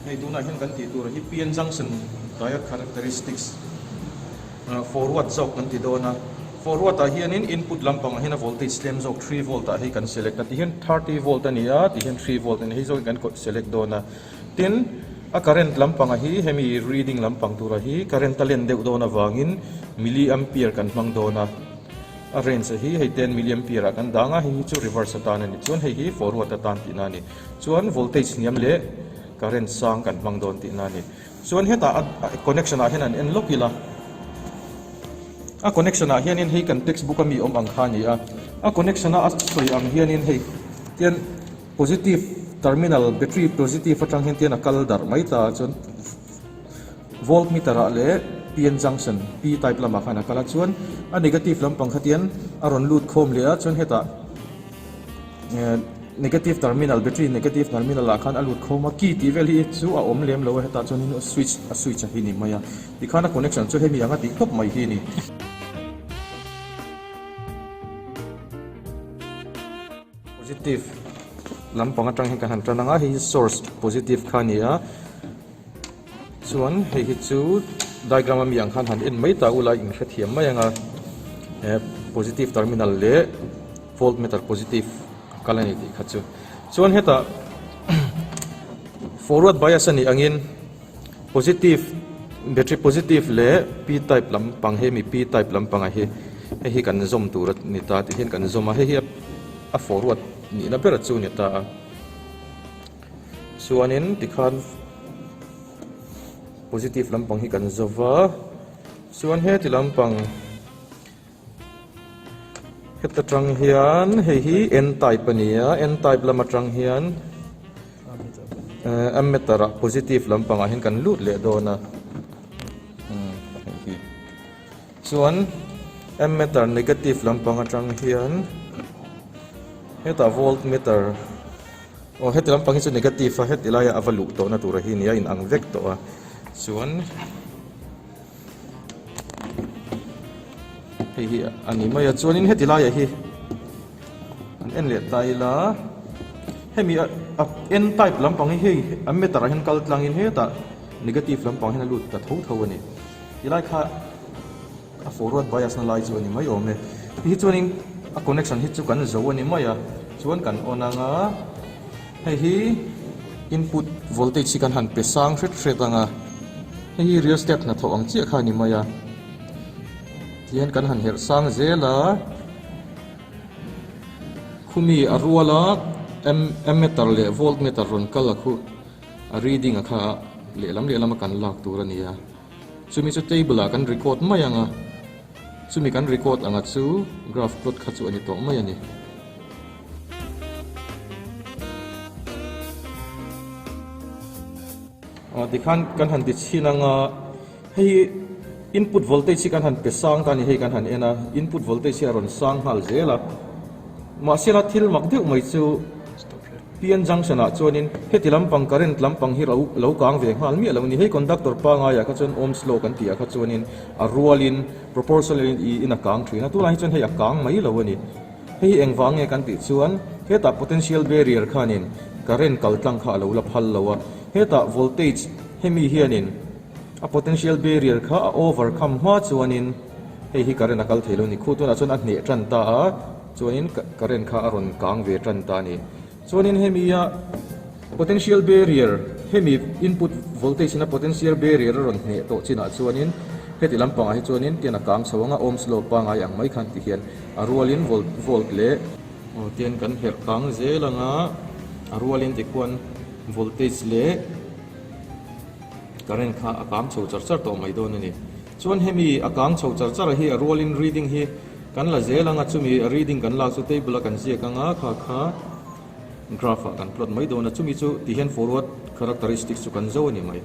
Hei tunah hian kan tih tur hi PN junction diode characteristics forward zawk kan ti dawn a. Forward ah hianin input lampangah hian a voltage tlem zawk 3 volt ah hei kan select a tihian 30 volt a ni a tihian 3 volt a ni hei zawkin kan select dawn a. Tin, a current lampangah hi hemi reading lampang turah hi current a len deuh dawn avangin milliampere kan hmang dawn a. A range hi hei 10 milliampere ah kan dang a, hei hi chu reverse atan a ni. Chuan hei hi forward atan tihna a ni. Chuan voltage hniam leh current sang kan hmang dawn tihna a ni. Chuan hetah a connection ah hian an en lawk ila. A connection ah hianin hei kan textbook a mi awm ang kha a ni a. A connection a a sawi ang hianin hei tian positive terminal battery positive atang hian tian a kal darh mai ta a chuan Voltmeter ah leh PN junction P type lamah khan a kal a, chuan a negative lampang kha tian a rawn lut khawm leh a, chuan hetah negative terminal battery negative terminal ah khan a lut khawm a, key tih vel hi chu a awm lem lo a, hetah chuanin switch a switch a hi ni mai a, tikhan a connection chu hemi anga tih tawp mai hi a ni. Positive lampang atang hian kan han tan ang a, hei hi source positive kha a ni a. Chuan hei hi chu diagram ami ang khan han en mai ta ula in hrethiam mai ang a, eh positive terminal leh voltmeter positive a kal a ni tih kha chu. Chuan hetah forward bias a nih angin positive battery positive leh p type lampang hei mi p type lampang ah hi hei hi kan zawm tur a ni ta tih hian kan zawm a, hei hi a forward nihna ber chu a ni ta a. Chuanin tikhan positive lampang hi kan zo va, chuan heti lampang heta tang hian hei hi n type a ni a, n type lam atang hian ammeter ah positive lampang ah hian kan lut leh dawn a, hei hi chuan ammeter negative lampang atang hian hetah voltmeter. Aw heti lampang hi chu negative a heti laia a va luh tawhna tura hi nia in ang vek tawh a chuan hei hi a ni mai a chuanin heti laiah hi an en leh ta ila hemi a n type lampang hi hei a meter ah hian kal tlangin hetah negative lampang hian a lut ta tho tho a ni tilai kha A forward bias na lai chu a ni mai awm e. Ti hi chuanin a connection hi chu kan zo a ni mai a, chuan kan on ang a, hei hi input voltage hi kan han pe sang hret hret ang a, hei hi rheostat hnathawh ang chiah kha a ni mai a, tihian kan han herh sang zel a, khumi a rual a ammeter leh voltmeter rawn kal a khu a reading a kha lehlam lehlam a kan lak tur a ni a. Chumi chu table ah kan record mai ang a, chumi kan record anga chu graph plot kha chu a ni tawh mai a ni. Aw tikhan kan han ti chhin ang a, hei hi input voltage hi kan han pe sang ta a ni hei kan han en a, input voltage hi a rawn sang nghal zel a, mahse la thil mak deuh mai chu PN junction ah chuanin heti lampang current lampang hi ro lo kang ve nghal miah lo a ni. Hei conductor pangai ah kha chuan Ohm's law kan tih ah kha chuanin a rualin proportional in i in a kang thin a, tunah hi chuan hei a kang mai lo a ni. Hei hi engvang nge kan tih chuan hetah potential barrier khanin current kal tlang kha a lo la phal lo a, hetah voltage hemi hianin a potential barrier kha a overcome hma chuanin hei hi current a kal thei lo a ni. Khu tunah chuan a hneh tan ta a. Chuanin current kha a rawn kang ve tan ta a ni. Chuanin hemi a potential barrier, hemi input voltage ina potential barrier a rawn hneh tawh chinah chuanin heti lampangah hi chuanin tian a kang chho ang a, Ohm's law pangai ang mai khan ti hian a rualin volt volt leh aw tian kan herh kang zel ang a, a rualin tikhuan voltage leh current kha a kang chho char char tawh mai dawn a ni. Chuan hemi a kang chho char char hi a rualin reading hi Kan la zel anga chumi reading kan lak chu table a kan ziak anga kha kha graph ah kan plot mai dawn a, chumi chu ti hian forward characteristics chu kan zo a ni mai.